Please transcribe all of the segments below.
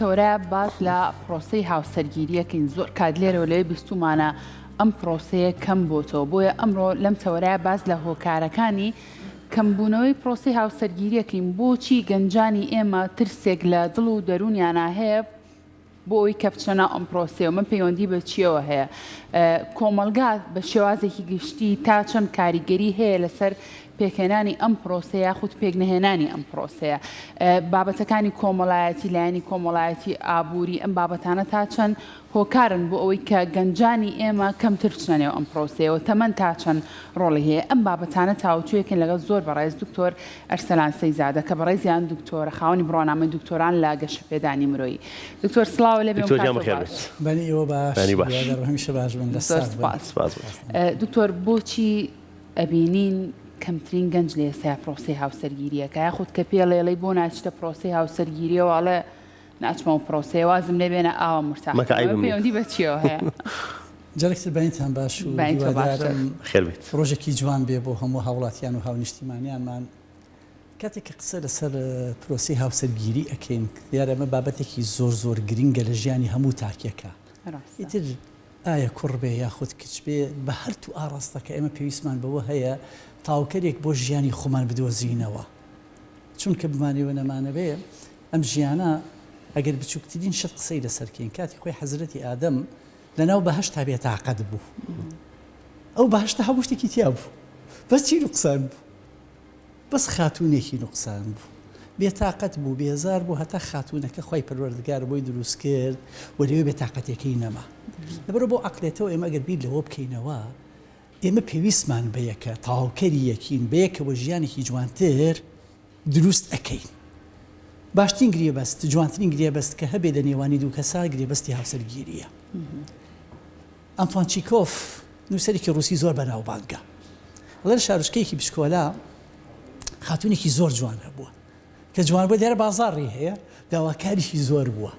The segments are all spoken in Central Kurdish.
تەوەرە باس لە پرۆسەی هاوسەرگیریەکەین زۆر کات لێرەوە لەوێ بیستومانە ئەم پرۆسەیە کەم بۆتەوە بۆیە ئەمڕۆ لەم تەوەرە باس لە هۆکارەکانی کەمبوونەوەی پرۆسەی هاوسەرگیریەکەین بۆچی گەنجانی ئێمە ترسێک لە دڵ و دەروونیانا هەیە بۆ ئەوەی کە بچنە ناو ئەم پرۆسەیەوە من پەیوەندی بە چیەوە هەیە؟ کۆمەڵگا بە شێوازێکی گشتی تا چەند کاریگەری هەیە لەسەر پێکهێنانی ئەم پرۆسەیە یاخود پێکنەهێنانی ئەم پرۆسەیە؟ بابەتەکانی کۆمەڵایەتی، لایەنی کۆمەڵایەتی، ئابووری، ئەم بابەتانە تا چەند هۆکارن بۆ ئەوەی کە گەنجانی ئێمە کەمتر بچنە نێو ئەم پرۆسەیەوە، تەمەن تا چەند ڕۆڵی هەیە؟ ئەم بابەتانە تاوتوێکن لەگەڵ زۆر بەڕێز دکتۆر ئەرسەلان سەیزادە کە بەڕێزیان دکتۆرە خاوەنی بڕوانامەی دکتۆران لە گەشەپێدانی مرۆیی. دکتۆر سڵاو لێ بێ و دکتۆر گیان کاتت بەخێر باش. بێیت. بەنی ئێوە باش بەیانی باش. هیوادارم هەمیشە باش بن دەست زۆر ساغ بن. سپاس. سپاس بۆ. دکتۆر بۆچی ئەبینین کەمترین گەنج لە ئێستایا پرۆسەی هاوسەرگیریەکە یاخود کە پێ ڵێڵی بۆ ناچیتە پرۆسەی هاوسەرگیریەوە ئەڵێ ناچمە ئەو پرۆسەیە وازم لێ بێنە ئاوا مورتاحم مەکە ئەمە عەیبم نیە. پەیوەندی بە چیەوە هەیە؟ جارێکی تر بەینتان باش و بەین تۆ باشتر. هیوادارم خێر بێیت. ڕۆژێکی جوان بێ بۆ هەموو هاوڵاتیان و هاونیشتیمانیانمان. کاتێک کە قسە لەسەر پرۆسەی هاوسەرگیری ئەکەین، دیارە ئەمە بابەتێکی زۆر زۆر گرنگە لە ژیانی هەموو تاکێکا، ئیتر ئایا کوڕ بێ یاخود کچ بێ، بە هەرتوو ئاڕاستەکە ئێمە پێویستمان بەوە هەیە تاوکەرێک بۆ ژیانی خۆمان بدۆزینەوە، چونکە بمانەوێ و نەمانەوێ ئەم ژیانە ئەگەر بچووکترین شت قسەی لەسەر کەین، کاتی خۆی حەزرەتی ئادەم لەناو بەهەشتا بێتاقەت بوو، ئەو بەهەشتە هەموو شتێکی تیا بوو، بەس چی نوقسان بوو؟ بەس خاتوونێکی نوقسان بوو بێتاقەت بوو بێزار بوو هەتا خاتوونەکە خوای پەروەردگار بۆی دروست کرد و لەوێ بێتاقەتیەکەی نەما لەبەرئەوە بەو عەقلێتەوە ئێمە ئەگەر بیر لەوە بکەینەوە ئێمە پێویستمان بەیەکە تەواوکەری یەکین بەیەکەوە ژیانێکی جوانتر دروست ئەکەین باشترین گرێبەست جوانترین گرێبەست کە هەبێ لە نێوانی دوو کەسا گرێبەستی هاوسەرگیریە. ئەنتۆن چیکۆف، نووسەرێکی ڕووسی زۆر بەناوبانگە. ئەڵێ لە شارۆچکەیەکی بچکۆلە خاتوونێکی زۆر جوان هەبووە. کە جوان بووە دیارە بازاڕی هەیە، داواکاریشی زۆر بووە.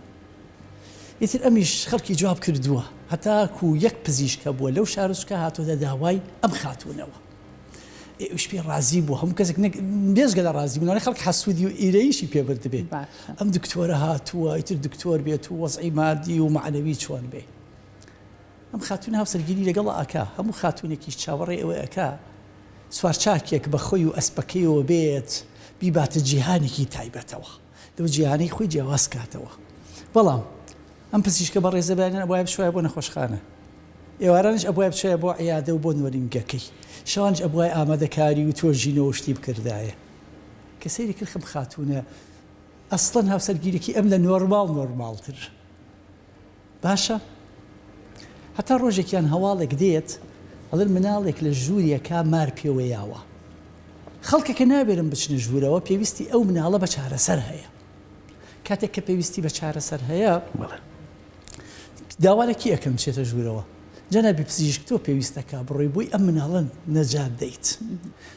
ئیتر ئەمیش خەڵکی جواب کردووە هەتاکوو یەک پزیشک هەبووە لەو شارۆچکە هاتۆتە داوای ئەم خاتوونەوە. ئەویش پێی ڕازی بووە. هەموو کەسێک نەک بێجگە لە ڕازی بوون، خەڵک حەسوودی و ئیرەییشی پێ بردبێ. ئەم دکتۆرە هاتووە، ئیتر دکتۆر بێت و وەزعی مادی و مەعنەوی چۆن بێ. ئەم خاتوونە هاوسەرگیری لەگەڵ ئەکا، هەموو خاتوونێکیش چاوەڕێی ئەوە ئەکا سوارچاکێک بە خۆی و ئەسپەکەیەوە بێت بیباتە جیهانێکی تایبەتەوە، لەو جیهانەی خۆی جیاواز کاتەوە. بەڵام ئەم پزیشکە بەڕێزە بەیانیان ئەبوایە بچوایە بۆ نەخۆشخانە، ئێوارانیش ئەبوایە بچایە بۆ عیادە و بۆ نۆرینگەکەی، شەوانیش ئەبوایە ئامادەکاری و توێژینەوە و شتی بکردایە. کە سەیری کرد ئەم خاتوونە ئەسڵەن هاوسەرگیریەکەی ئەم لە نۆرماڵ نۆرماڵتر. باشە هەتا ڕۆژێکیان هەواڵێک دێت ئەڵێن مناڵێک لە ژوورێکا مار پێوە یاوە خەڵکەکە ناوێرن بچنە ژوورەوە پێویستی ئەو مناڵە بە چارەسەر هەیە کاتێک کە پێویستی بە چارەسەر هەیە داوا لە کی ئەکەن بچێتە ژوورەوە جەنابی پزیشک تۆ پێویستەکە بڕۆی بۆی ئەم مناڵە نەجات دەیت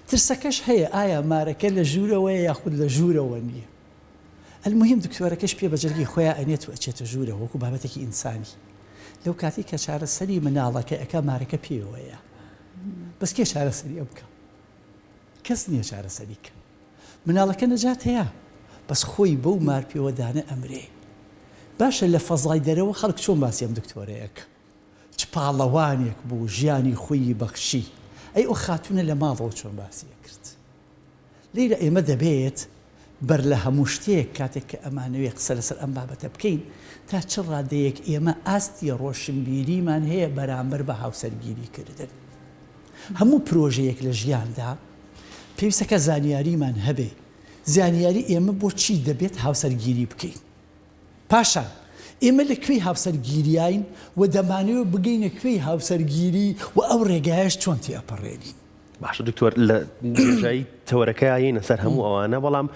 ترسەکەش هەیە ئایا مارەکە لە ژوورەوەیە یاخود لە ژوورەوە نییە المهم دکتۆرەکەش پێ بە جەرگی خۆیا ئەنێت و ئەچێتە ژوورەوە وەکو بابەتێکی ئینسانی لەو کاتەی کە چارەسەری مناڵەکە ئەکا مارەکە پێوەیە بەس کێ چارەسەری ئەم بکا کەس نییە چارەسەری کە مناڵەکە نەجات هەیە بەس خۆی بەو مار پێوەدانە ئەمرێ باشە لە فەزای دەرەوە خەڵک چۆن باسی ئەم دکتۆرەیەکە چ پاڵەوانێک بوو ژیانی خۆی بەخشی ئەی ئەو خاتونە لە ماڵەوە چۆن باسی ئەکرد لیرە ئێمە دەبێت بەر لە هەموو شتێک کاتێک کە ئەمانەوێ قسە لەسەر ئەم بابەتە بکەین تا چ ڕادەیەک ئێمە ئاستی ڕۆشنبیریمان هەیە بەرامبەر بە هاوسەرگیری کردن. هەموو پرۆژەیەک لە ژیاندا پێویستە کە زانیاریمان هەبێ، زانیاری ئێمە بۆچی دەبێت هاوسەرگیری بکەین؟ پاشان ئێمە لە کوێی هاوسەرگیریاین و دەمانەوێت بگەینە کوێی هاوسەرگیری و ئەو ڕێگایەش چۆن تێئەپەڕێنین؟ باشە دکتۆر لە درێژایی تەوەرەکەیا یەینە سەر هەموو ئەوانە بەڵام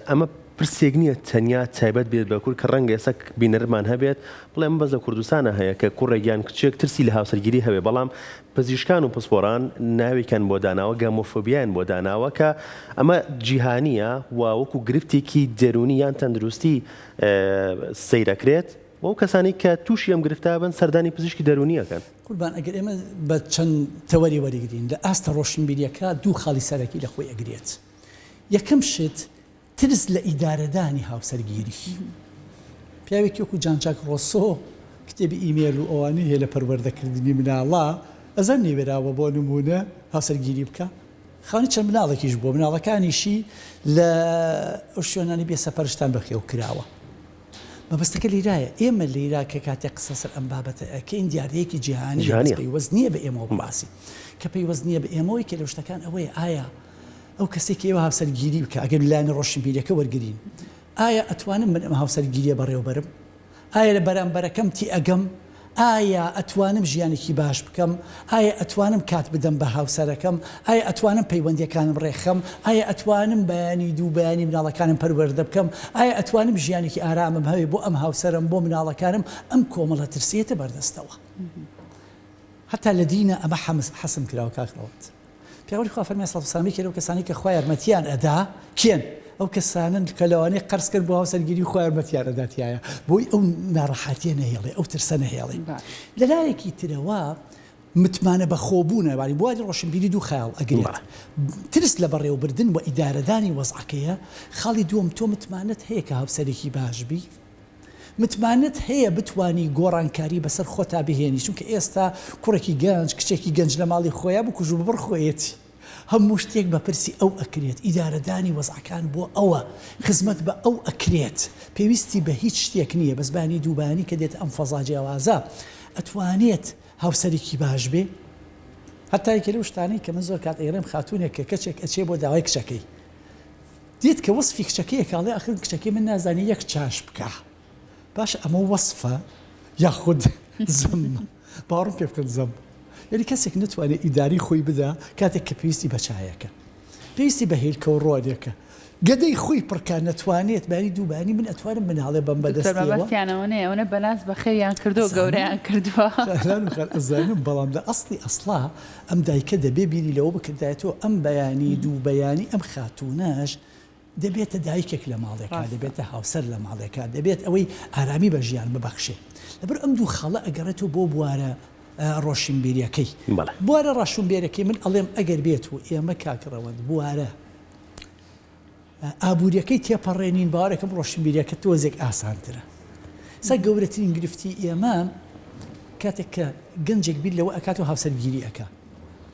ئەمە پرسێک نییە تەنیا تایبەت بێت بە کورد کە ڕەنگە ئێستا بینەرمان هەبێت بڵێ ئەمە بەس لە کوردستانە هەیە کە کوڕێک یان کچێک ترسی لە هاوسەرگیری هەبێ بەڵام پزیشکان و پسپۆران ناوێکیان بۆ داناوە گامۆفۆبیایان بۆ داناوە کە ئەمە جیهانییە و وەکو گرفتێکی دەروونی یان تەندروستی سەیرەکرێت و ئەو کەسانەی کە تووشی ئەم گرفتە بن سەردانی پزیشکی دەروونی ئەکەن. قوربان ئەگەر ئێمە بە چەند تەوەری وەریگرین لە ئاستە ڕۆشنبیریەکە دوو خاڵی سەرەکی لە خۆی ئەگرێت یەکەم شت ترس لە ئیدارەدانی هاوسەرگیری. پیاوێکی وەکو جان جاک ڕۆسۆ کتێبی ئیمێل و ئەوانەی هەیە لە پەروەردەکردنی مناڵا ئەزان نەیوێراوە بۆ نموونە هاوسەرگیری بکا خاوەنی چەند مناڵێکیش بووە مناڵەکانیشی لە ئەو شوێنانی بێ سەپەرشتان بەخێو کراوە مەبەستەکە لیرایە ئێمە لیرا کە کاتێک قسە سەر ئەم بابەتە ئەکەین دیاردەیەکی جیهانی پەیوەست نییە بە ئێمەوە باسی کە پەیوەست نییە بە ئێمەوەی کە لەو شتەکان ئەوەیە ئایا ئەو کەسێک ئێوە هاوسەرگیری بکە ئەگەر لایەنە ڕۆشنبیرەکە وەرگین ئایا ئەتوانم من ئەم هاوسەرگیریە بەڕێوەبەرم؟ ئایا لە بەرامبەرەکەم تێئەگەم؟ ئایا ئەتوانم ژیانێکی باش بکەم؟ ئایا ئەتوانم کات بدەم بە هاوسەرەکەم؟ ئایا ئەتوانم پەیوەندیەکانم ڕێکخەم؟ ئایا ئەتوانم بەیانی دوو بەیانی مناڵەکانم پەروەردە بکەم؟ ئایا ئەتوانم ژیانێکی ئارامم هەبێ بۆ ئەم هاوسەرەم بۆ مناڵەکانم؟ ئەم کۆمەڵە ترسەیەتە بەردەستەوە. هەتا لە دینا ئەمە حەسم کراوە کاک ڕەوەند. پێغەمبەری خوا فەرمی سڵات و سەلام یەکێ لەو کەسانەی کە خوا یارمەتیان ئەدا کێن؟ ئەو کەسانەن کە لەوانەیە قەرز کەن بۆ هاوسەرگیری خوا یارمەتیان ئەدا تیایا بۆی ئەو ناڕەحەتیە نەهێڵێ ئەو ترسە نەهێڵێ لە لایەکی ترەوە متمانە بەخۆبوونە وانی بواری ڕۆشنبیری دوو خاڵ ئەگرێت ترس لە بەڕێوەبردن و ئیدارەدانی وەزعەکەیە خاڵی دووەم تۆ متمانەت هەیە کە هاوسەرێکی باش بی متمانەت هەیە بتوانی گۆڕانکاری بەسەر خۆتا بهێنی چونکە ئێستا کوڕێکی گەنج کچێکی گەنج لە ماڵی خۆیا بکوژ و ببڕ خۆیەتی هەموو شتێک بە پرسی ئەو ئەکرێت ئیدارەدانی وەزعەکان بۆ ئەوە خزمەت بە ئەو ئەکرێت پێویستی بە هیچ شتێک نییە بەس بانی دووبانی کە دێت ئەم فەزا جیاوازە ئەتوانێت هاوسەرێکی باش بێ هەتا یەکێ لەو شتانەی کە من زۆر کات ئەیڵێم خاتوونێک کە کەچێک ئەچێ بۆ داوای کچەکەی دێت کە وەسفی کچەکەی ئەکا ئەڵێ ئاخر کچەکەی من نازانێ یەک چاش بکا باشە ئەمە وەسفە یاخود زەمە باوەڕم پێ بکەن زەم یعنی کەسێک نتوانێت ئیداری خۆی بدا کاتێک کە پێویستی بە چایەکە پێویستی بە هێلکە و ڕۆنێکە گەدەی خۆی پڕکا نەتوانێت باری دووبانی من ئەتوانم مناڵێ بەم بەدەستەوە بەدەستیانەوە ئەوەنە بەناز بەخێویان کردو گەورەیان کردووە ئەزانم بەڵام لە ئەسڵی ئەسڵا ئەم دایکە دەبێ بیری لەوە بکردایەتەوە ئەم بەیانی دوو بەیانی ئەم خاتوونەش دەبێتە دایکێک لە ماڵێکا دەبێتە هاوسەر لە ماڵێکا دەبێت ئەوەی ئارامی بە ژیان ببەخشێ لەبەر ئەم دوو خاڵە ئەگەڕێتەوە بۆ بوارە ڕۆشنبیریەکەی بوارە ڕەشنبێرەکەی من ئەڵێم ئەگەر بێت و ئێمە کاک ڕەوەند بوارە ئابووریەکەی تێپەڕێنین باوەرەکەم ڕۆشنبیریەکە تۆزێک ئاسانترە. سا گەورەترین گرفتی ئێمە کاتێک کە گەنجێک بیر لەوە ئەکات و هاوسەرگیری ئەکا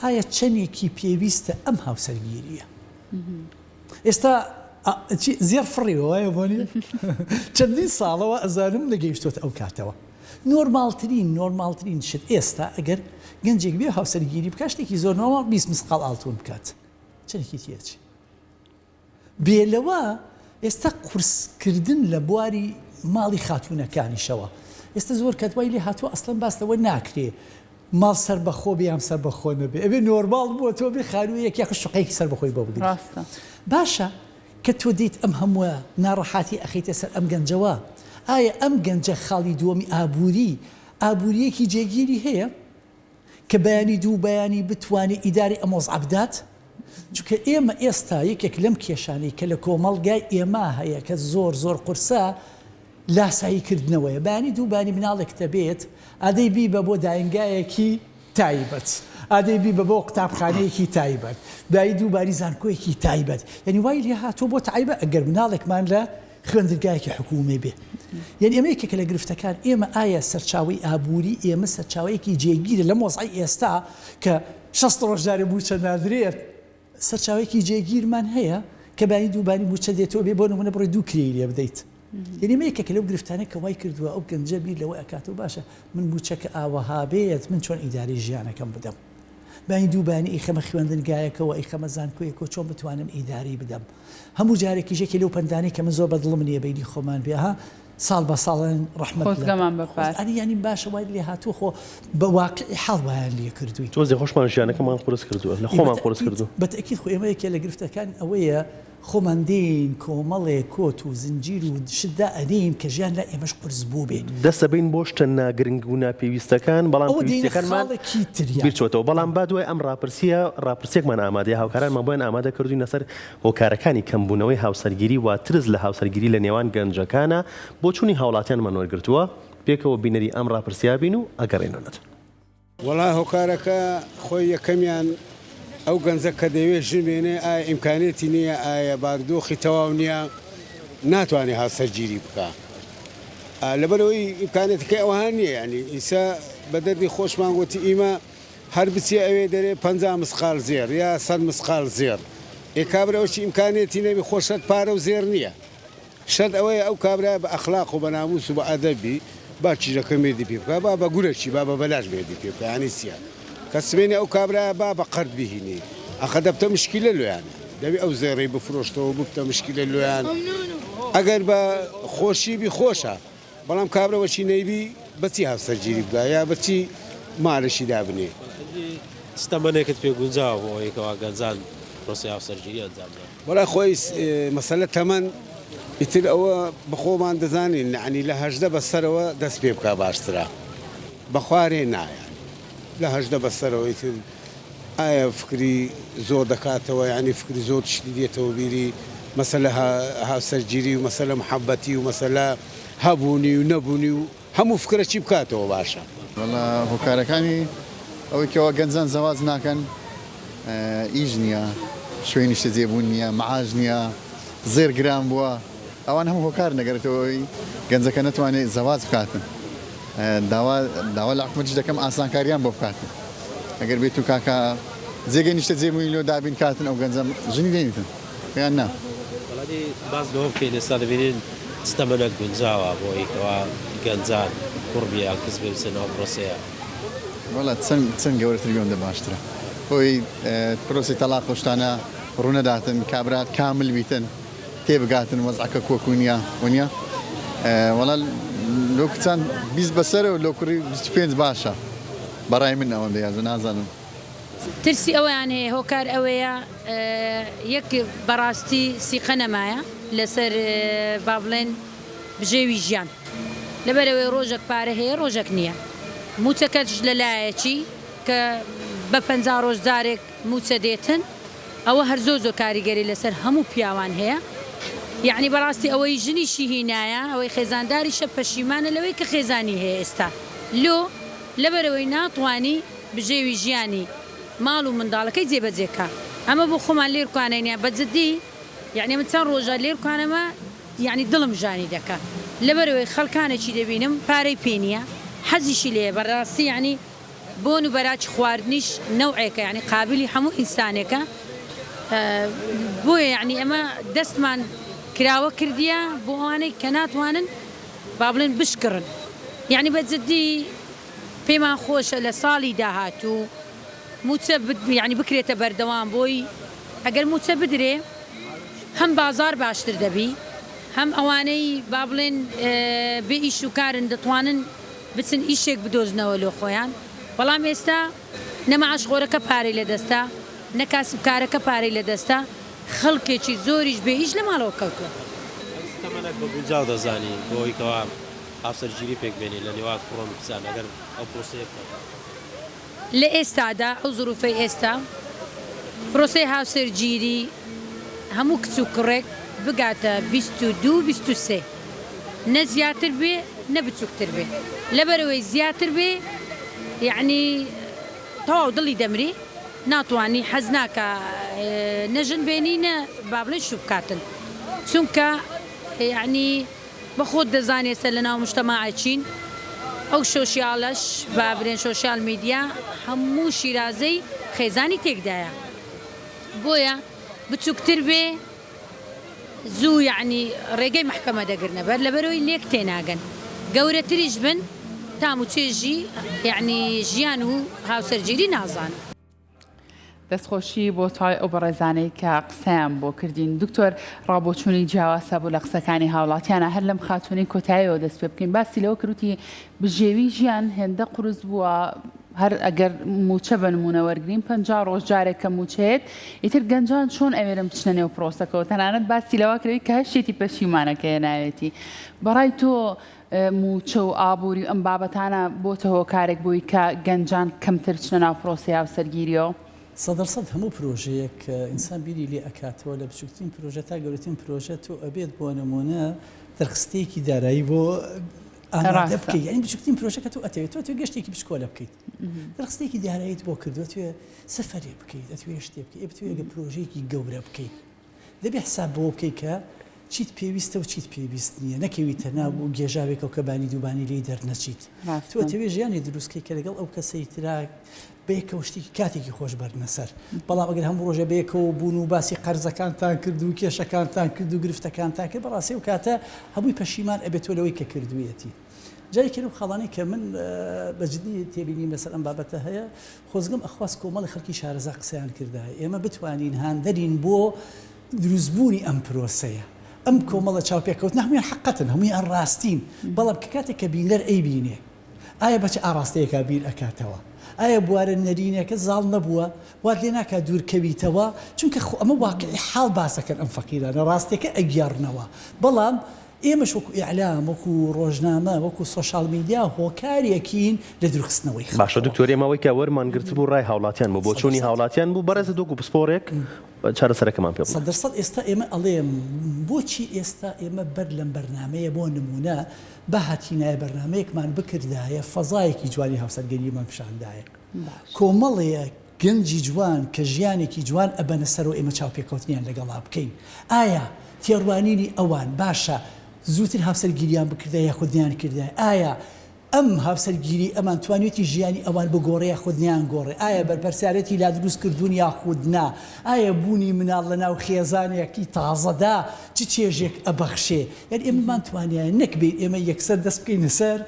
ئایا چەندێکی پێویستە ئەم هاوسەرگیریە ئێستا زێڕ فڕیوە وایە بۆ نییە چەندین ساڵەوە ئەزانم نەگەیشتۆتە ئەو کاتەوە نۆرماڵترین نۆرماڵترین شت ئێستا ئەگەر گەنجێک بێ هاوسەرگیری بکات شتێکی زۆر نۆرماڵ 20 مسقاڵ ئاڵتون بکات چەندێکی تێچێ بێ لەوە ئێستا قورس کردن لە بواری ماڵی خاتوونەکانیشەوە ئێستا زۆر کات وای لێ هاتووە ئەسڵەن باس لەوە ناکرێ ماڵ سەربەخۆ بێ یان سەربەخۆ نەبێ ئەبێ نۆرماڵ بووە تۆ بێ خانوویەک یاخود شوقەیەکی سەربەخۆی بۆ بگری ڕاستە. باشە کە تۆ دێیت ئەم هەمووە ناڕەحاتی ئەخەیتە سەر ئەم گەنجەوە ئایا ئەم گەنجە خاڵی دووەمی ئابووری ئابوورییەکی جێگیری هەیە؟ کە بەیانی دوو بەیانی بتوانێ ئیدارەی ئەم وەزعە بدات؟ چونکە ئێمە ئێستا یەکێک لەم کێشانەی کە لە کۆمەڵگای ئێمە هەیە کە زۆر زۆر قورسە لاسایی کردنەوەیە بەیانی دوو بەیانی مناڵێک دەبێت ئادەی بیبە بۆ داینگایەکی تایبەت ئادەی بیبە بۆ قوتابخانەیەکی تایبەت بایی دوو باری زانکۆیەکی تایبەت یعنی وای لێ هاتووە بۆ تایبە ئەگەر مناڵێکمان لە خوێندنگایەکی حکوومی بێ یعنی ئەمە یەکێکە لە گرفتەکان ئێمە ئایا سەرچاوەی ئابووری ئێمە سەرچاوەیەکی جێگیرە لەم وەزعەی ئێستا کە 60 ڕۆژ جارێ مووچە نادرێت سەرچاوەیەکی جێگیرمان هەیە کە بانی دوو بانی مووچە دێتەوە بێ بۆ نمونە بڕی دوو کرێی لێ بدەیت یعنی ئەمە یەکێکە لەو گرفتانە کە وای کردووە ئەو گەنجە بیر لەوە ئەکاتەوە باشە من مووچەکە ئاوەها بێت من چۆن ئیدارەی ژیانەکەم بدەم بانی دوو بانی ئیخەمە خوێندنگایەکەوە ئیخەمە زانکۆیەکەوە چۆن بتوانم ئیدارەی بدەم هەموو جارێکیش یەکێ لەو پەندانەی کە من زۆر بە دڵم نییە بەینی خۆمان بێ ها ساڵ بە ساڵن ڕەحمەت لە خۆزگەمان بە پار. ئەرێ یانی باشە وای لێ هاتووە خۆ بە واقعی حاڵ وایان لێ کردووین. تۆزێ خۆشمان ژیانەکەمان قورس کردووە لە خۆمان قورس کردووە. بە تەئکید خۆ ئێمە یەکێ لە گرفتەکان ئەوەیە خۆمان دێین کۆمەڵێ کۆت و زنجیر و شت دائەنێین کە ژیان لای ئێمەش قورس بووبێ. دەست ئەبەین بۆ شتە ناگرنگ و ناپێویستەکان بەڵام ئەوە دێینە پێویستیەکانمان خاڵێکی تریان. بیر چۆتەوە بەڵام با دوای ئەم ڕاپرسیە ڕاپرسیەکمان ئامادەیە هاوکارانمان بۆیان ئامادە کردوین لەسەر هۆکارەکانی کەمبوونەوەی هاوسەرگیری و ترس لە هاوسەرگیری لە نێوان گەنجەکانە، بۆچوونی هاوڵاتیانمان وەرگرتووە، پێکەوە بینەری ئەم ڕاپرسییە بین و ئەگەڕێینەوە لەتان. وەڵا هۆکارەکە خۆی یەکەمیان ئەو گەنجە کە دەیەوێت ژن بێنێ ئایا ئیمکانیەتی نییە ئایا بارودۆخی تەواو نییە ناتوانێ هاوسەرگیری بکا. لەبەرئەوەی ئیمکانیەتەکەی ئەوها نییە یانی ئیسە بە دەردی خۆشمان گۆتی ئیمە هەر بچیە ئەوێ دەرێ 50 مسقال زێڕ یا 100 مسقال زێڕ ئێ کابرا ئەوچی ئیمکانیەتی نەبی خۆ شەرت پارە و زێڕ نییە شەرت ئەوەیە ئەو کابرایە بە ئەخلاق و بە ناموس و بە ئەدەب بی با کیژەکە مێردی پێ بکا با بە گورەکی با بە بەلاش مێردی پێ بکا یانی چیە کە سبەینێ ئەو کابرایە با بە قەرد بیهینی ئەخە دەبتە مشکیلە لۆیان دەبی ئەو زێڕەی بفرۆشتەوە ببتە مشکیلە لۆیان ئەگەر بە خۆشی بی خۆشە بەڵام کابرا وەچی نەیبی بەچی هاوسەرگیری بکا یا بەچی مالەشی دابنێ. چ تەمەنێکت پێ گونجاوە بۆ ئەوەی کەوا گەنجان پرۆسەی هاوسەرگیری ئەنجام بدەن؟ وەڵا خۆی مەسەلە تەمەن ئیتر ئەوە بەخۆمان دەزانین یەعنی لە 18 بەسەرەوە دەست پێ بکا باشترە بەخوارێ نا یانی لە 18 بەسەرەوە ئیتر ئایا فکری زۆر دەکاتەوە یانی فکری زۆر شتی دێتەوە بیری مەسەلە هاوسەرگیری و مەسەلە محەبەتی و مەسەلە هەبوونی و نەبوونی و هەموو فکرە چی بکاتەوە باشە. وەڵا هۆکارەکانی ئەوەی کەوا گەنجان زەواج ناکەن ئیش نیە شوێنی نیشتەجێ بوون نیە معاش نیە زێر گران بووە ئەوان هەموو هۆکارن ئەگەرێتەوە ئەوەی گەنجەکە نەتوانێت زەواج بکاتن داوا داوا لە حکومەتیش دەکەم ئاسانکاریان بۆ بکاتن ئەگەر بێت و کاکە جێگەی نیشتەجێ بوونی لۆ دابین کاتن ئەو گەنجە ژنی دێنیتن یان نا. وەڵا دەی باس لەوە بکەین ئێستا دەبینین چ تەمەنەک گونجاوە بۆ ئەوەی کەوا گەنجان کوڕ بێ یان کچ بێ بچنە ناو پرۆسەیە. وەڵا چەند چەند گەورەتر بی ئەوەندە باشترە بۆی پرۆسەی تەڵاق و شتانە ڕوونەداتن کابرا کامل بیتن تێبگاتن وەزعەکە کۆکو نیە ونیە وەڵا لۆ کچان 20 بەسەرە و لۆ کوڕی 25 باشە بەڕای من ئەوەندە یازە نازانم. ترسی ئەوەیان هەیە هۆکار ئەوەیە یەک بەڕاستی سیقە نەمایە لەسەر با بڵێن بژێوی ژیان لەبەرئەوەی ڕۆژەک پارە هەیە ڕۆژەک نییە موچەکەش لەلایەکی کە بە 50 ڕۆژ جارێک موچە دێتن ئەوە هەر زۆر زۆر کاریگەری لەسەر هەموو پیاوان هەیە یەعنی بەڕاستی ئەوەی ژنیشی هینایە ئەوەی خێزانداریشە پەشیمانە لەوەی کە خێزانی هەیە ئێستا لۆ لەبەرئەوەی ناتوانی بژێوی ژیانی ماڵ و منداڵەکەی جێبەجێ کا ئەمە بۆ خۆمان لێرکانەینە بە جدی یەعنی من چەند ڕۆژە لێرکانەمە یەعنی دڵم ژانی دەکا لەبەرئەوەی خەڵکانێکی دەبینم پارەی پێ نیە حەزیشی لێیە بەڕاستی یەعنی بۆن و بەراکی خواردنیش نەوعێکە یەعنی قابیلی هەموو ئینسانێکە بۆیە یەعنی ئەمە دەستمان کراوە کردیە بۆ ئەوانەی کە ناتوانن با بڵێن بشکڕن یەعنی بە جدی پێمان خۆشە لە ساڵی داهاتوو مووچە یەعنی بکرێتە بەردەوام بۆی ئەگەر مووچە بدرێ هەم بازاڕ باشتر دەبی هەم ئەوانەی با بڵێن بێ ئیش و کارن دەتوانن بچن ئیشێک بدۆزنەوە لۆ خۆیان بەڵام ئێستا نە مەعاشخۆرەکە پارەی لە دەستە نە کاسبکارەکە پارەی لە دەستە خەڵکێکی زۆریش بێ ئیش لە ماڵەوە کەوتووە. تەمەنەک بە گونجاو دەزانی بۆ ئەوەی کەوا هاوسەرگیری پێک بێنی لە نێوان کوڕان و کچان ئەگەر ئەو پرۆسەیە بکەن؟ لە ئێستادا ئەو زروفەی ئێستا پرۆسەی هاوسەرگیری هەموو کچ و کوڕێک بگاتە 22 23 نە زیاتر بێ نە بچوکتر بێ لەبەرئەوەی زیاتر بێ یەعنی تەواو دڵی دەمری ناتوانی حەز ناکا نە ژن بێنی نە با بڵێین شوو بکاتن چونکە یەعنی بە خۆت دەزانی ئێستا لە ناو مجتەماعە چین ئەو شۆشیاڵەش با برێن شۆشیال میدیا هەموو شیرازەی خێزانی تێکدایە بۆیە بچوکتر بێ زوو یەعنی ڕێگەی مەحکەمە دەگرنە بەر لەبەرئەوەی لێک تێناگەن گەورەتریش بن تام و چێژی یەعنی ژیان و هاوسەرگیری نازانن. دەستخۆشی بۆ تەواوی ئەو بەڕێزانەی کە قسەیان بۆ کردین. دکتۆر ڕابۆچوونی جیاواز هەبوو لە قسەکانی هاوڵاتیانە هەر لەم خاتوونەی کۆتاییەوە دەست پێ بکەین باسی لەوە کرد وتی بژێوی ژیان هێندە قورس بووە هەر ئەگەر مووچە بە نموونە وەرگرین 50 ڕۆژ جارێک کە مووچەیەت ئیتر گەنجان چۆن ئەوێرن بچنە نێو پرۆسەکەوە تەنانەت باسی لەوە کردی کە هەشێتی پەشیمانە کە هێناوێتی بەڕای تۆ مووچە و ئابووری و ئەم بابەتانە بۆتە هۆکارێک بۆی کە گەنجان کەمتر بچنە ناو پرۆسەی هاوسەرگیریەوە؟ سەدەرسەد هەموو پرۆژەیەک کە ئینسان بیری لێ ئەکاتەوە لە بچوکترین پرۆژە تا گەورەترین پرۆژە تۆ ئەبێت بۆ نموونە دەرخستەیەکی دارایی بۆ ئامادە بکەیت یانی بچوکترین پرۆژە کە تۆ ئەتەوێت تۆ ئەتەوێت گەشتێکی بچکۆلە بکەیت دەرخستەیەکی داراییت بۆ کردووە ئەتەوێت سەفەرێ بکەیت ئەتەوێت شتێ بکەیت ئەتەوێت ئەگەر پرۆژەیەکی گەورە بکەیت دەبێ حساب بەوە بکەیت کە. چیت پێویستە و چیت پێویست نییە، نەکەویتە ناو گێژاوێکەوە کە بانی دووبانی لێی دەرنەچیت. تۆ ئەتەوێ ژیانێ دروست کەی کە لەگەڵ ئەو کەسەی ترا بەیەکەوە شتێکی کاتێکی خۆش بەرنە سەر. بەڵام ئەگەر هەموو ڕۆژێ بەیەکەوە بوون و باسی قەرزەکانتان کرد و کێشەکانتان کرد و گرفتەکانتان کرد، بەڕاستی ئەو کاتە هەمووی پەشیمان ئەبێتەوە لەوەی کە کردوویەتی. جا یەکێ لەو خاڵانەی کە من بە جدی تێبینیم لەسەر ئەم بابەتە هەیە، خۆزگەم ئەخواست کۆمەڵی خەڵکی شارەزا قسەیان کردایە، ئێمە بتوانین هاندەرین بۆ دروستبوونی ئەم پرۆسەیە. ئەم کۆمەڵە چاوپێکەوتنە هەموویان حەقەتن، هەموویان ڕاستین، بەڵام کە کاتێک کە بینەر ئەیبینێ، ئایا بە چ ئاڕاستەیەکا بیر ئەکاتەوە؟ ئایا بوارە نەرینەکە زاڵ نەبووە؟ وات لێ ناکا دوور کەویتەوە؟ چونکە خۆ ئەمە واقعی حاڵ باس ئەکەن ئەم فەقیرانە، ڕاستیەکە ئەگێڕنەوە. بەڵام ئێمەش وەکو ئیعلام، وەکو ڕۆژنامە، وەکو سۆشاڵ میدیا هۆکارێکین لە دوورخستنەوەی خەڵکەوە. باشە دکتۆر ئێمە ئەوەی کە وەرمان گرتبوو ڕای هاوڵاتیان بوو، بۆچوونی 100%. هاوڵاتیان بوو، بەڕێزت وەکو پسپۆڕێک چارەسەرەکەمان پێ بڵێ. 100% ئێستا ئێمە ئەڵێم بۆچی ئێستا ئێمە بەر لەم بەرنامەیە بۆ نموونە بهاتینایە بەرنامەیەکمان بکردایە فەزایەکی جوانی هاوسەرگەریمان پیشاندایە کۆمەڵێک گەنجی جوان کە ژیانێکی جوان ئەبەنە سەرەوە ئێمە چاوپێکەوتنیان لەگەڵا بکەین ئایا تێڕوانینی ئەوان باشە زووتر هاوسەرگیریان بکردایە یاخود نەیانکردایە ئایا ئەم هاوسەرگیری ئەمان توانیوێتی ژیانی ئەوان بگۆڕێ یاخود نەیانگۆڕێ؟ ئایا بەرپەرسیارێتی لا دروست کردوون یاخود نا؟ ئایا بوونی مناڵ لە ناو خێزانێکی تازەدا چ چێژێک ئەبەخشێ؟ یانی ئێمە بمانتوانیایە نەک بێین ئێمە یەکسەر دەست بکەینە سەر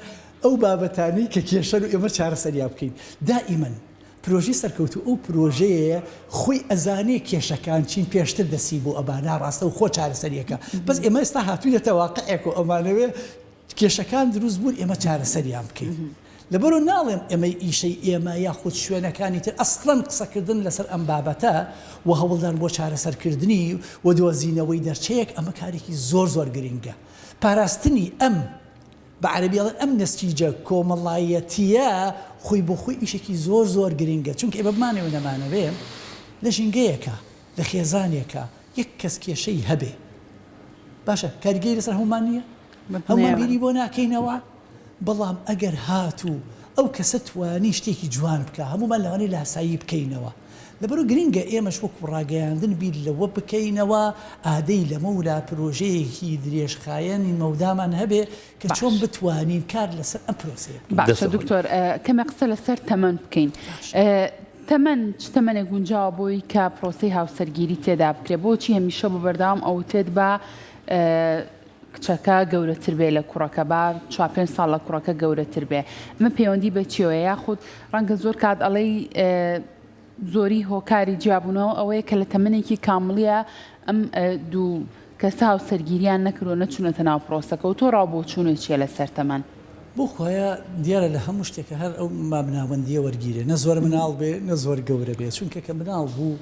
ئەو بابەتانەی کە کێشەن و ئێمە چارەسەریان بکەین. دائیمەن پرۆژەی سەرکەوتوو ئەو پرۆژەیەیە خۆی ئەزانێ کێشەکان چین پێشتر دەستی بۆ ئەبا ناڕاستەوخۆ چارەسەری ئەکا. بەس ئێمە ئێستا هاتووینەتە واقعێک و ئەمانەوێ کێشەکان دروست بوون ئێمە چارەسەریان بکەین لەبەرو ناڵێم ئێمەی ئیشەی ئێمە یاخود شوێنەکانی تر ئەسڵەن قسەکردن لەسەر ئەم بابەتە و هەوڵدان بۆ چارەسەرکردنی و دۆزینەوەی دەرچەیەک ئەمە کارێکی زۆر زۆر گرنگە پاراستنی ئەم بە عەرەبی ئەڵێن ئەم نەسیجە کۆمەڵایەتیە خۆی بۆ خۆی ئیشێکی زۆر زۆر گرنگە چونکە ئێمە بمانەوێ نەمانەوێ لە ژینگەیەکە لە خێزانێکە یەک کەس کێشەی هەبێ باشە کاریگەری لەسەر هەموومان نییە؟ هەموومان بیری بۆ ناکەینەوە؟ بەڵام ئەگەر هاتوو ئەو کەسە توانی شتێکی جوان بکا هەموومان لەوانەیە لاسایی بکەینەوە. لەبەرئەوە گرنگە ئێمەش وەکو ڕاگەیاندن بیر لەوە بکەینەوە ئادەی لەمەولا پرۆژەیەکی درێژخایەنی مەودامان هەبێ کە چۆن بتوانین کار لەسەر ئەم پرۆسەیە بکەین. باشە دکتۆر کەمێک قسە لەسەر تەمەن بکەین. تەمەن چ تەمەنێک گونجاوە بۆی کە پرۆسەی هاوسەرگیری تێدا بکرێت؟ بۆچی هەمیشە بۆ بەردەوام ئەوترێت با کچەکە گەورەتر بێ لە کوڕەکە با چوار پێنج ساڵ لە کوڕەکە گەورەتر بێ ئەمە پەیوەندی بە چیەوە یاخود ڕەنگە زۆر کات ئەڵێی زۆری هۆکاری جیابوونەوە ئەوەیە کە لە تەمەنێکی کامڵیە ئەم دوو کەسە هاوسەرگیریان نەکردووە نەچوونەتە ناو پرۆسەکە و تۆ ڕاو بۆچوونت چیە لەسەر تەمەن؟ بۆ خوایە دیارە لە هەموو شتێکە هەر ئەو مامناوەندیە وەرگیرێ نە زۆر مناڵ بێ نە زۆر گەورە بێ چونکە کە مناڵ بوو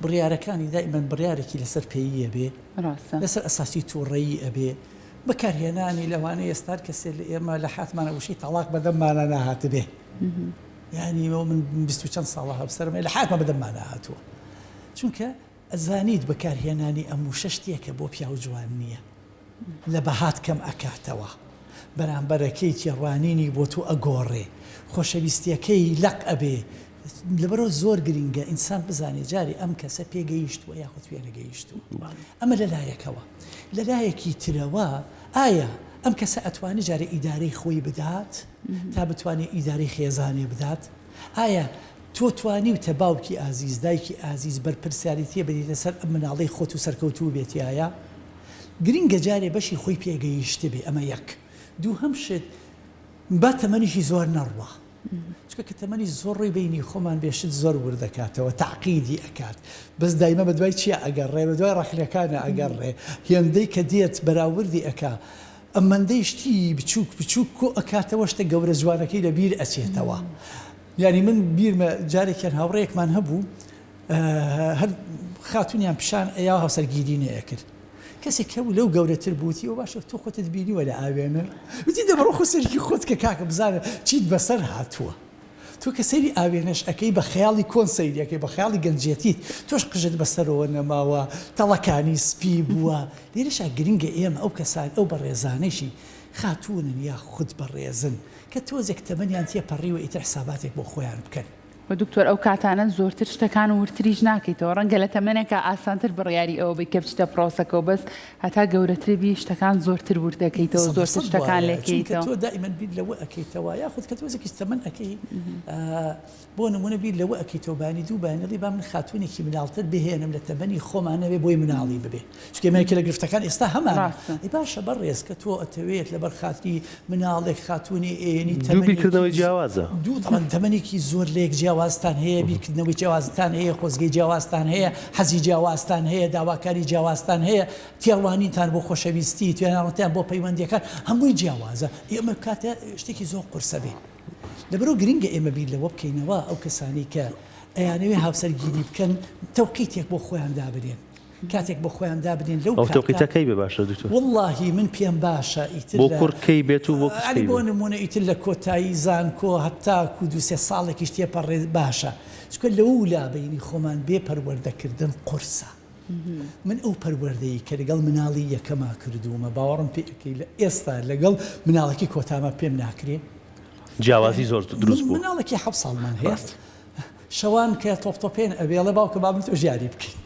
بڕیارەکانی دائیمەن بڕیارێکی لەسەر پێیی ئەبێ لەسەر ئەساسی توڕەیی ئەبێ بەکارهێنانی لەوانەیە ئێستا هەر کەسێ لە ئێمە لە حاتمانە وشەی تەڵاق بەدەممانە نەهاتبێ یانی من 20 و چەند ساڵە هاوسەرم هەیە لە حاتمە بەدەممانە هاتووە چونکە ئەزانیت بەکارهێنانی ئەم وشە شتێکە بۆ پیاو جوان نییە لە بەهات کەم ئەکاتەوە بەرامبەرەکەی تێڕوانینی بۆ تۆ ئەگۆڕێ خۆشەویستیەکەی لەق ئەبێ لەبەرئەوە زۆر گرینگە ئینسان بزانێ جارێ ئەم کەسە پێگەیشتووە یاخود پێنەگەیشتووە ئەمە لەلایەکەوە لەلایەکی ترەوە ئایا ئەم کەسە ئەتوانێ جارێ ئیدارەی خۆی بدات تا بتوانێ ئیدارەی خێزانێ بدات ئایا تۆ توانیوتە باوکی ئازیز دایکی ئازیز بەرپرسیارێتیە بدەیتە سەر ئەم مناڵەی خۆت و سەرکەوتوو بێت تیایا گرینگە جارێ بەشی خۆی پێگەیشتبێ ئەمە یەک دووهەم شت با تەمەنیشی زۆر نەڕوا چونکە کە تەمەنی زۆر ڕۆی بەینی خۆمان بێ شت زۆر ورد دەکاتەوە تەعقیدی ئەکات بەس دایمە بەدوای چیا ئەگەڕێ بەدوای ڕەخنەکانە ئەگەڕێ هێندەی کە دێت بەراوردی ئەکا ئەمەندەی شتی بچوک بچوک کۆ ئەکاتەوە شتە گەورە جوانەکەی لە بیر ئەچێتەوە یانی من بیرمە جارێکیان هاوڕێیەکمان هەبوو هەر خاتونیان پیشان ئەیا هاوسەرگیری نەیەکرد کەسێک هەبوو لەو گەورەتر بووتی ئەو باشە تۆ خۆتت بینیوە لە ئاوێنە وتی دەبڕۆ خۆ سەرکی خۆت کە کاکە بزانە چیت بەسەر هاتووە تۆ کە سەیری ئاوێنەش ئەکەی بە خەیاڵی کۆن سەیری ئەکەی بە خەیاڵی گەنجێتیت تۆش قژت بەسەرەوە نەماوە تەڵەکانی سپی بووە لێرەشا گرنگە ئێمە ئەو کەسان ئەو بەڕێزانەیشی خاتوونن یا خود بەڕێزن کە تۆزێک تەمەنیان تێپەڕیوە ئیتر حساباتێک بۆ خۆیان بکەن. وە دکتۆر ئەو کاتانە زۆرتر شتەکان وردتریش ناکەیتەوە ڕەنگە لە تەمەنێکا ئاسانتر بڕیاری ئەوە بی کە بچیتە پرۆسەکەوە بەس هەتا گەورەتر بی شتەکان زۆرتر ورد دەکەیتەوە زۆرتر سەد شتەکان وایە چونکە لێکەیتەوە. تۆ دائیمەن بیر لەوە ئەکەیتەوە یاخود کە تۆزێکیش تەمەن ئەکەی بۆ نمونە بیر لەوە ئەکەیتەوە بانی دوو بانی ئەڵێی با من خاتونێکی مناڵتر بهێنم لە تەمەنی خۆمان نەبێ بۆی مناڵی ببێ چونکە ئێمە یەکێ لە گرفتەکان ئێستا هەمانە ڕاستە. ئەی باشە بەڕێز کە تۆ ئەتەوێت لەبەر خاتری مناڵێک خاتونێ ئێنی دوو تەمەنێکی بیرکردنەوەی جیاوازە. دوو تەمەن تەمەنێکی زۆر لەیەک جیاوازتان هەیە بیرکردنەوەی جیاوازتان هەیە خۆزگەی جیاوازتان هەیە حەزی جیاوازتان هەیە داواکاری جیاوازتان هەیە تێڕوانینتان بۆ خۆشەویستی تێڕوانینتان بۆ پەیوەندیەکان هەمووی جیاوازە ئێ ئەمە کاتە شتێکی زۆر قورسە بێ لەبەرئەوە گرنگە ئێمە بیر لەوە بکەینەوە ئەو کەسانەی کە ئەیانەوێ هاوسەرگیری بکەن تەوقیتێک بۆ خۆیان دابنێن کاتێک بۆ خۆیان دابنێن لەو ئەو تەوقیتە کاتە کەی بێ باشە دکتۆر؟ وەڵڵاهی من پێم باشە ئیتر بۆ لە کوڕ کەی بێت و بۆ کچ ئەنی کەی بۆ بێت؟ نموونە ئیتر لە کۆتایی زانکۆ هەتاکوو دوو سێ ساڵێکیش تێپەڕێ باشە چونکە لەولا بەینی خۆمان بێ پەروەردەکردن قورسە من ئەو پەروەردەی کە لەگەڵ مناڵی یەکەما کردوومە باوەڕم پێ ئەکەی لە ئێستا لەگەڵ مناڵەکی کۆتاما پێم ناکرێ؟ جیاوازی زۆر دروست بوو. مناڵێکی حەوت ساڵمان هەیە شەوان کە تۆپ تۆپێن ئەبێ ئەڵێ باوکە با من تۆش یاری بکەین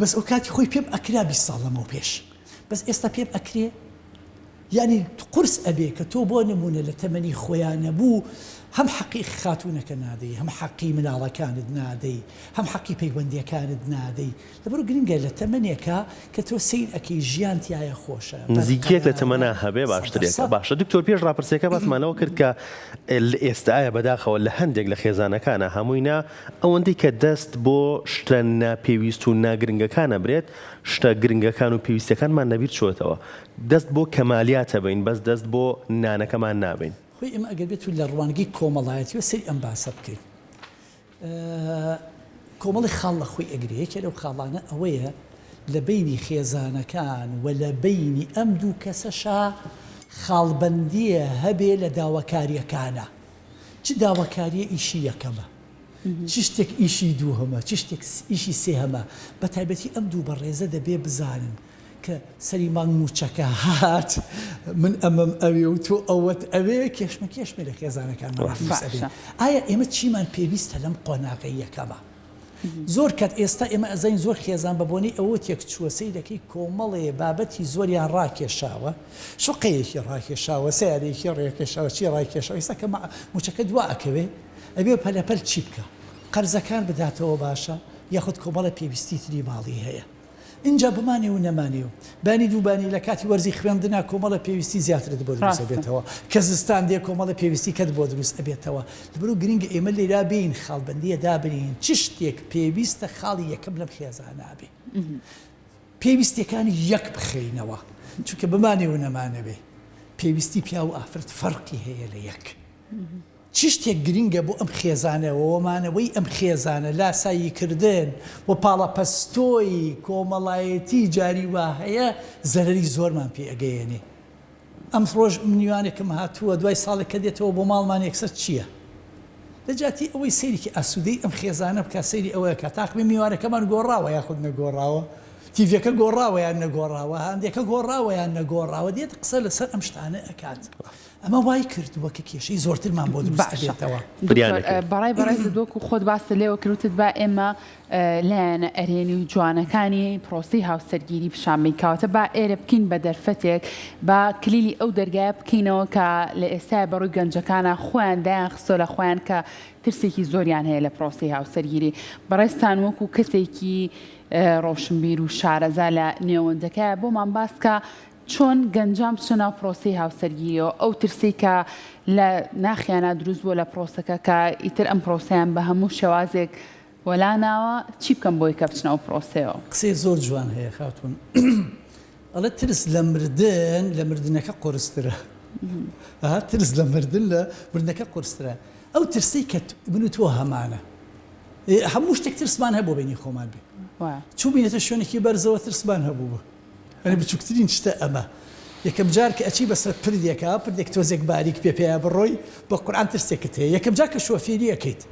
بەس ئەو کاتی خۆی پێم ئەکرا 20 ساڵ لەمەو پێش بەس ئێستا پێم ئەکرێ یانی قورس ئەبێ کە تۆ بۆ نمونە لە تەمەنی خۆیا نەبوو هەم حەقی خاتونەکە نادەی هەم حەقی مناڵەکانت نادەی هەم حەقی پەیوەندیەکانت نادەی لەبەرو گرنگە لە تەمەنێکا کە تۆ سەیر ئەکەی ژیان تیایا خۆشە نزیکیەک لە بەرقەرارە تەمەنا هەبێ سەدە باشترێکە سەد. باشە دکتۆر پێش ڕاپرسیەکە باسمان لەوە کرد کە لە ئێستایا بەداخەوە لە هەندێک لە خێزانەکانا هەمووی نا ئەوەندەی کە دەست بۆ شتە ناپێویست و ناگرنگەکان ئەبرێت شتە گرنگەکان و پێویستەکانمان لەبیر چۆتەوە دەست بۆ کەمالیات ئەبەین بەس دەست بۆ نانەکەمان نابەین. خۆی ئێمە ئەگەر بێتو لە ڕوانگەی کۆمەڵایەتیەوە سەیری ئەم باسە بکەین کۆمەڵی خاڵ لە خۆی ئەگرێ یەکێ لەو خاڵانە ئەوەیە لە بەینی خێزانەکان و لە بەینی ئەم دوو کەسەشا خاڵبەندیە هەبێ لە داواکاریەکانا چ داواکاریە ئیشی یەکەمە چ شتێک ئیشی دووهەمە چ شتێک ئیشی سێهەمە بە تایبەتی ئەم دوو بەڕێزە دەبێ بزانن کە سەری مانگ مووچەکە هات من ئەمەم ئەوێ و تۆ ئەوەت ئەوێ کێشمە کێشمە لە خێزانەکانمان دروست ئەبێ باشە. ئایا ئێمە چیمان پێویستە لەم قۆناغەی یەکەمە زۆر کات ئێستا ئێمە ئەزانین زۆر خێزان بە بۆنەی ئەوە تێکچووە سەیرەکەی کۆمەڵێ بابەتی زۆریان ڕاکێشاوە شوقەیەکی ڕاکێشاوە سەیارەیەکی ڕێکێشاوە چی ڕایکێشاوە ئێستا کە مووچەکە دوا ئەکەوێ ئەبێ پەلەپەل چی بکا قەرزەکان بداتەوە باشە یاخود کۆمەڵێ پێویستی تری ماڵی هەیە ئینجا بمانێ و نەمانێ و بانی دووبانی لە کاتی وەرزی خوێندنا کۆمەڵە پێویستی زیاترت بۆ دروست ڕاستە. ئەبێتەوە کە زستان دێ کۆمەڵە پێویستی کەت بۆ دروست ئەبێتەوە لەبەرئەوە گرنگە ئێمە لێرا بێین خاڵبەندیە دابنێین چ شتێک پێویستە خاڵی یەکەم لەم خێزانە بێ پێویستیەکانی یەک بخەینەوە چونکە بمانێ و نەمانەوێ پێویستی پیاو و ئافرەت فەرقی هەیە لە یەک. چ شتێک گرنگە بۆ ئەم خێزانە و مانەوەی ئەم خێزانە، لاساییکردن و پاڵەپەستۆی کۆمەڵایەتی جاری وا هەیە زەرەری زۆرمان پێ ئەگەیەنێ. ئەمڕۆش میوانێکم هاتووە دوای ساڵێک کە دێتەوە بۆ ماڵمان یەکسەر چییە؟ لە جیاتی ئەوەی سەیرێکی ئاسوودەی ئەم خێزانە بکات سەیری ئەوە ئەکات تاقمی میوانەکەمان گۆڕاوە یاخود نەگۆڕاوە، تیڤیەکە گۆڕاوە یان نەگۆڕاوە، هاندێکە گۆڕاوە یان نەگۆڕاوە، دێت قسە لەسەر ئەم شتانە ئەکات. ئەمە وای کردووە کە کێشەی زۆرترمان بۆ دروست باشە ئەبێتەوە. بریا دکتۆر نەکەوێت. بەڕای بەڕێزت وەکو خۆت باست لێوە کرد وتت با ئێمە لایەنە ئەرێنی و جوانەکانی پرۆسەی هاوسەرگیری پیشان بەین کەواتە با ئێرە بکەین بە دەرفەتێک با کلیلی ئەو دەرگایە بکەینەوە کە لە ئێستایا بەڕووی گەنجەکانا خۆیان دایان خستوە لە خۆیان کە ترسێکی زۆریان هەیە لە پرۆسەی هاوسەرگیری بەڕێزتان وەکو کەسێکی ڕۆشنبیر و شارەزا لە نێوەندەکەیا بۆمان باس کە چۆن گەنجان بچنە ناو پرۆسەی هاوسەرگیریەوە، ئەو ترسەی کە لە ناخیانا دروست بووە لە پرۆسەکە کە ئیتر ئەم پرۆسەیان بە هەموو شێوازێک وەلا ناوە، چی بکەن بۆی کە بچنە ئەو پرۆسەیەوە؟ قسەی زۆر جوان هەیە خاتوون ئەڵێ ترس لە مردن لە مردنەکە قورسترە ئەها ترس لە مردن لە مردنەکە قورسترە ئەو ترسەی کە من و تۆ هەمانە هەموو شتێک ترسمان هەبوو بینی خۆمان بێ چووبینەتە شوێنێکی بەرزەوە ترسمان هەبوو یانی بچوکترین شتە ئەمە. یەکەم جار کە ئەچی بەسەر پردێکا، پردێک تۆزێک باریک پێ پێیا بڕۆی، بە قورعان ترسێکت هەیە. یەکەم جار کە شۆفێری ئەکەیت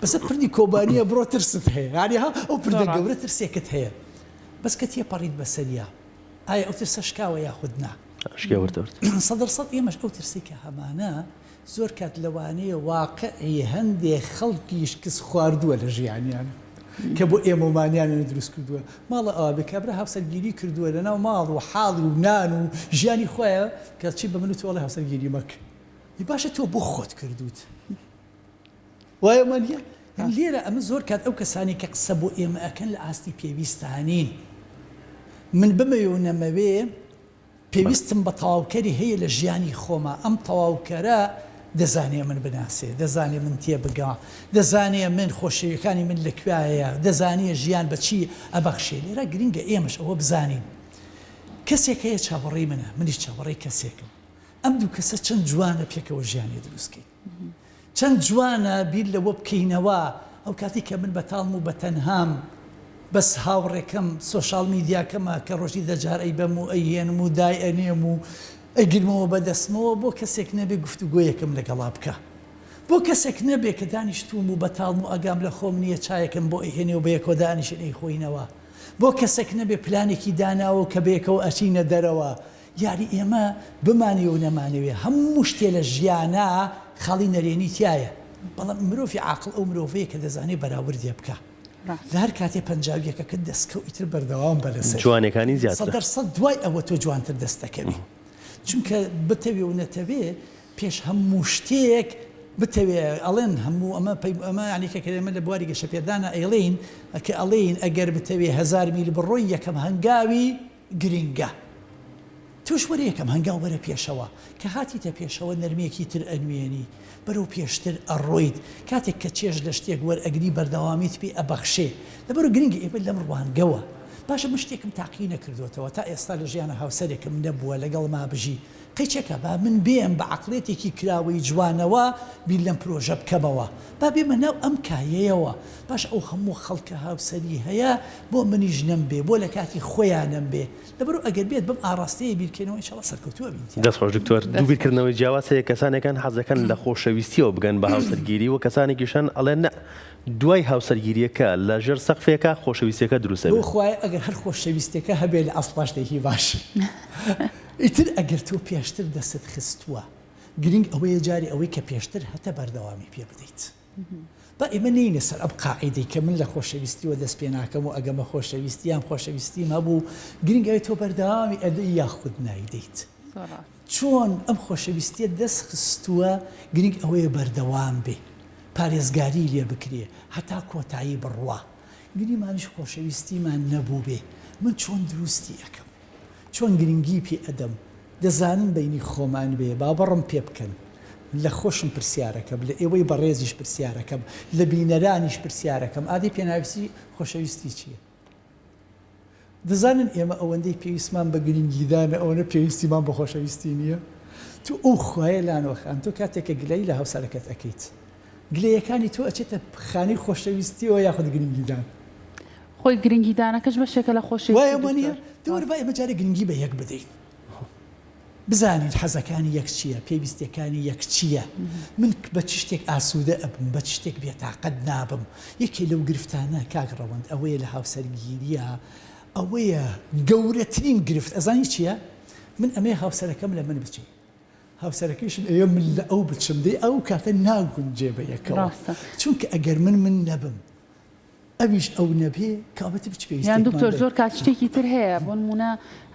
بەسەر پردی کۆبانییە بڕۆ ترست هەیە. یانی ها ئەو پردە گەورە ترسێکت هەیە. بەس کە تێپەڕیت بەسەریا ئایا ئەو ترسە شکاوە یاخود نا؟ ئەشکێ وردە ورد. سەدر سەد ئێمەش ئەو ترسەی کە هەمانە زۆر کات لەوانەیە واقعی هەندێ خەڵکی شکست خواردووە لە ژیانیان کە بۆ ئێمەمانیان دروست کردووە ماڵە ئەوە بێ کابرا هاوسەرگیری کردووە لەناو ماڵ و حاڵی و نان و ژیانی خۆیە کە چی بە من و تۆ ئەڵێ هاوسەرگیری مەکە باشە تۆ بۆ خۆت کردوت وایە وانیە؟ لێرە ئەمە زۆر کات ئەو کەسانەی کە قسە بۆ ئێمە ئەکەن لە ئاستی پێویستا نین. من بمەوێ و نەمەوێ پێویستم بە تەواوکەری هەیە لە ژیانی خۆما، ئەم تەواوکەرە دەزانێ من بناسێ، دەزانێ من تێبگا، دەزانێ من خۆشەویەکانی من لە کوایە، دەزانێ ژیان بە چی ئەبەخشێ. لێرە گرنگە ئێمەش ئەوە بزانین کەسێک هەیە چاوەڕێی منە، منیش چاوەڕێی کەسێکم. ئەم دوو کەسە چەند جوانە پێکەوە ژیانێ دروست کەین. چەند جوانە بیر لەوە بکەینەوە ئەو کاتەی کە من بەتاڵم و بەتەنهام بەس هاوڕێکەم سۆشاڵ میدیاکەمە کە ڕۆژی دەجار ئەیبەم و ئەیهێنم و دایئەنێم و ئەیگرمەوە بەدەستمەوە بۆ کەسێک نەبێ گفتوگۆیەکم لەگەڵا بکا بۆ کەسێک نەبێ کە دانیشتووم و بەتاڵم و ئاگام لە خۆم نییە چایەکم بۆ ئەیهێنێ و بەیەکەوە دانیشین ئەیخۆینەوە بۆ کەسێک نەبێ پلانێکی داناوە کە بەیەکەوە ئەچینە دەرەوە یانی ئێمە بمانەوێ و نەمانەوێ هەموو شتێ لە ژیانا خاڵی نەرێنی تیایە، بەڵام مرۆڤی عاقڵ ئەو مرۆڤەیە کە دەزانێ بەراوردێ بکا. لە هەر کاتێ پەنجاویەکەکەت دەست کەوت ئیتر بەردەوام بە لەسەری. جوانیەکانی زیاترە. سەدەر سەد دوای ئەوە تۆ جوانتر دەست دەکەوی. چونکە بتەوێ و نەتەوێ پێش هەموو شتێک بتەوێ ئەڵێن هەموو ئەمە پەی ئەمە یانی کە ئێمە لە بواری گەشەپێدانا ئەیڵێین کە ئەڵێین ئەگەر بتەوێ 1000 میل بڕۆی یەکەم هەنگاوی گرینگە تۆش وەرە یەکەم هەنگاو بەرە پێشەوە، کە هاتیتە پێشەوە نەرمیەکی تر ئەنوێنی، بەرەو پێشتر ئەڕۆیت، کاتێک کە چێژ لە شتێک وەرئەگری بەردەوامیت پێ ئەبەخشێ، لەبەرئەوە گرینگە ئێمە لەم ڕوانگەوە، باشە من شتێکم تاقی نەکردۆتەوە تا ئێستا لە ژیانا هاوسەرێکم نەبووە لەگەڵما بژی، قەیچەکە با من بێم بە عەقڵیەتێکی کراوەی جوانەوە بیر لەم پرۆژە بکەمەوە، با بێمە ناو ئەم کایەیەوە، باش ئەو هەموو خەڵکە هاوسەری هەیە بۆ منیش نەمبێ، بۆ لە کاتی خۆیا نەمبێ، لەبەرئەوە ئەگەر بێت بەم ئاڕاستەیە بیر کەینەوە ان شاءاللە سەرکەوتوو ئەبین تیادا. دەست خۆش دکتۆر، دوو بیرکردنەوەی جیاواز هەیە کەسانێک هەن حەز دەکەن لە خۆشەویستیەوە بگەن بە هاوسەرگیری و کەسانێکیش هەن ئەڵێن نا دوای هاوسەرگیریەکە لە ژێر سەقفێکا خۆشەویستیەکە دروست بۆ ئەبێت. خوایە ئەگەر هەر خۆشەویستیەکە هەبێ لە ئەسڵا شتێکی باشە ئیتر ئەگەر تۆ پێشتر دەستت خستووە گرنگ ئەوەیە جارێ ئەوەی کە پێشتر هەتە بەردەوامی پێ بدەیت. با ئێمە نێینە سەر ئەم قاعیدەی کە من لە خۆشەویستیوە دەست پێ ناکەم و ئەگەمە خۆشەویستی یان خۆشەویستیم هەبوو گرنگ ئەوەیە تۆ بەردەوامی ئەدەی یاخود نایدەیت. چۆن ئەم خۆشەویستیە دەست خستووە گرنگ ئەوەیە بەردەوام بێ پارێزگاری لێ بکرێ هەتا کۆتایی بڕوا. گریمانیش خۆشەویستیمان نەبووبێ من چۆن دروستی ئەکەم؟ چۆن گرنگی پێ ئەدەم؟ دەزانن بەینی خۆمان بێ باوەڕم پێ بکەن لە خۆشم پرسیارەکەم لە ئێوەی بەڕێزیش پرسیارەکەم لە بینەرانیش پرسیارەکەم ئادەی پێناویستی خۆشەویستی چییە؟ دەزانن ئێمە ئەوەندەی پێویستمان بە گرنگیدانە ئەوەنە پێویستیمان بە خۆشەویستی نییە؟ تۆ ئەو خوایە لانۆ خان تۆ کاتێک کە گلەیی لە هاوسەرەکەت ئەکەیت گلەیەکانی تۆ ئەچێتە خانەی خۆشەویستیەوە یاخود گرنگیدان؟ خۆی گرنگیدانەکەش بەشێکە لە خۆشەویستی وایە وانیە؟ دکتۆر. دە وەرە با ئێمە جارێ گرنگی بە یەک بدەین بزانین حەزەکانی یەک چییە پێویستیەکانی یەک چییە من بە چ شتێک ئاسوودە ئەبم بە چ شتێک بێتاقەت نابم یەکێ لەو گرفتانە کاک ڕەوەند ئەوەیە لە هاوسەرگیریە ئەوەیە گەورەترین گرفت ئەزانی چییە من ئەمەیە هاوسەرەکەم لە من بچێ هاوسەرەکەیشم ئەیەوێ من لە ئەو بچم دەی ئەو کاتە ناگونجێ بە یەکەوە ڕاستە. چونکە ئەگەر من من نەبم ئەویش ئەو نەبێ کەوابێ چ یان پێویستیەکمان دکتۆر بە زۆر کات شتێکی تر هەیە بۆ نمونە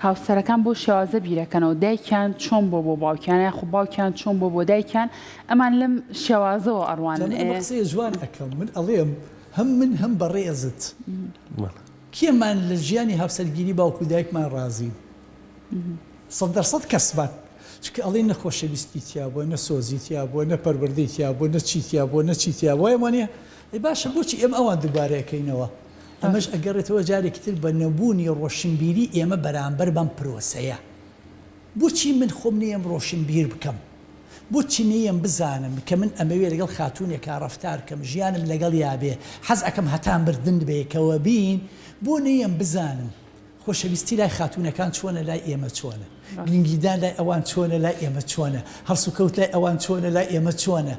هاوسەرەکان بۆ شێوازە بیرەکەنەوە دایکیان چۆن بۆ بۆ باوکیان یاخو باوکیان چۆن بۆ بۆ دایکیان ئەمان لەم شێوازەوە جا ئەڕوانن من ئەمە ئێ. قسەیە جوان ئەکەم من ئەڵێم هەم من هەم بەڕێزت کێمان لە ژیانی هاوسەرگیری باوک و دایکمان ڕازین؟ سەدەرسەد کەسمان چونکە ئەڵێن نە خۆشەویستی تیا بووە نە سۆزی تیا بووە نە پەروەردەی تیا بووە نە چی تیا بووە نە چی تیا بووە وایە وانیە؟ ئەی باشە بۆچی ئێمە ئەوان دووبارە ئەکەینەوە؟ ئەمەش ئەگەڕێتەوە جارێکی تر بە نەبوونی ڕۆشنبیری ئێمە بەرامبەر بەم پرۆسەیە. بۆچی من خۆم نەیەم ڕۆشنبیر بکەم؟ بۆچی نەیەم بزانم کە من ئەمەوێ لەگەڵ خاتوونێکا ڕەفتار کەم ژیانم لەگەڵیا بێ حەز ئەکەم هەتا مردن بەیەکەوە بین بۆ نەیەم بزانم خۆشەویستی لای خاتوونەکان چۆنە لای ئێمە چۆنە؟ گرنگیدان لای ئەوان چۆنە لای ئێمە چۆنە؟ هەڵسوکەوت لای ئەوان چۆنە لای ئێمە چۆنە؟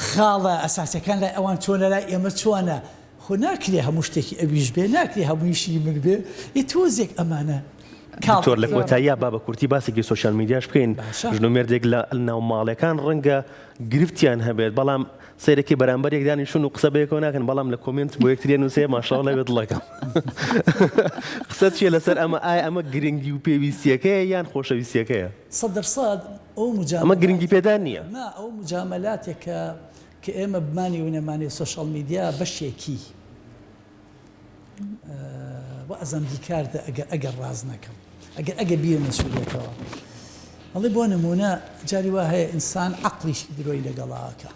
خاڵە ئەساسیەکان لای ئەوان چۆنە لای ئێمە چۆنە؟ خۆ ناکرێ هەموو شتێکی ئەویش بێ ناکرێ هەموویشی من بێ ئێ تۆزێک ئەمانە. دکتۆر لە کۆتاییا با بە کورتی باسێکی سۆشیال میدیاش بکەین ژن و مێردێک لە ناو ماڵەکان ڕەنگە گرفتیان هەبێت بەڵام سەیرەکی بەرامبەر یەک دانیشتون و قسە بەیەکەوە ناکەن بەڵام لە comment بۆ یەکتری نووسێ ماشاءاللە لەوێ دڵەکەم قسە چییە لەسەر ئەمە ئایا ئەمە گرنگی و پێویستیەکەیە یان خۆشەویستیەکەیە؟ 100% ئەو مجاملات ئەمە گرنگی پێدان نییە. نا ئەو مجاملاتێکە کە ئێمە بمانی و نەمانێ سۆشیال میدیا بەشێکی وەئەزانم دیکاردە ئەگەر ئەگەر ڕاست نەکەم ئەگەر ئەگە بیر نەچووبێتەوە ئەڵێ بۆ نموونە جاری وا هەیە ئینسان عەقڵیشی درۆی لەگەڵا ئەکا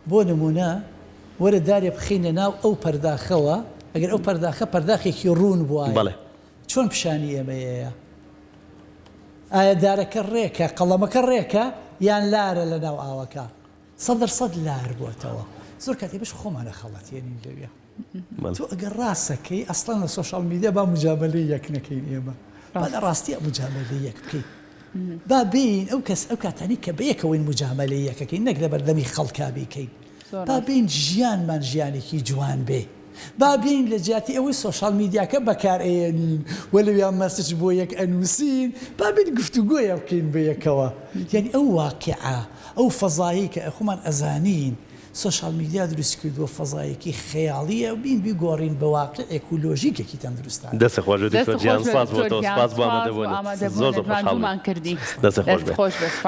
بۆ نموونە وەرە دارێ بخەینە ناو ئەو پەرداخەوە ئەگەر ئەو پەرداخە پەرداخێکی ڕوون بوایە بەڵێ. چۆن پیشانی ئێمەیەیە ئایا دارەکە ڕێکە قەڵەمەکە ڕێکە یان لارە لە ناو ئاوەکە 100% لار بۆتەوە زۆر کات ئێمەش خۆمان ئەخەڵەتێنین لەویا تۆ ئەگەر ڕاستەکەی ئەسڵەن لە سۆشیال میدیا با مجامەلەی یەک نەکەین ئێمە با لە ڕاستییا مجامەلەی یەک بکەین با بێین ئەو کەس ئەو کاتانی کە بەیەکەوەین مجامەلەی یەکەکەین نەک لە بەردەمی خەڵکا بیکەین با بێین ژیانمان ژیانێکی جوان بێ با بێین لە جیاتی ئەوەی سۆشیال میدیاکە بەکار ئەیەنین و لەویا message بۆ یەک ئەنووسین با بێین گفتوگۆیە بکەین بەیەکەوە یانی ئەو واقیعە ئەو فەزایەی کە خۆمان ئەزانین سۆشیال میدیا دروستی کردووە فەزایەکی خەیاڵییە بین بیگۆڕین بە واقیعێک و لۆژیکێکی تەندروستانە. دەستت خۆش بێت دەست دکتۆر گیان خۆش بێت سپاس بۆ دکتۆر تۆ گیان سپاس بۆ سپاس بۆ ئامادەبوونت زۆر ئامادەبوونت زۆر خۆشحاڵ ماندوومان بووین کردی دەستت خۆش دەست بێت. خۆش بێت سپاس.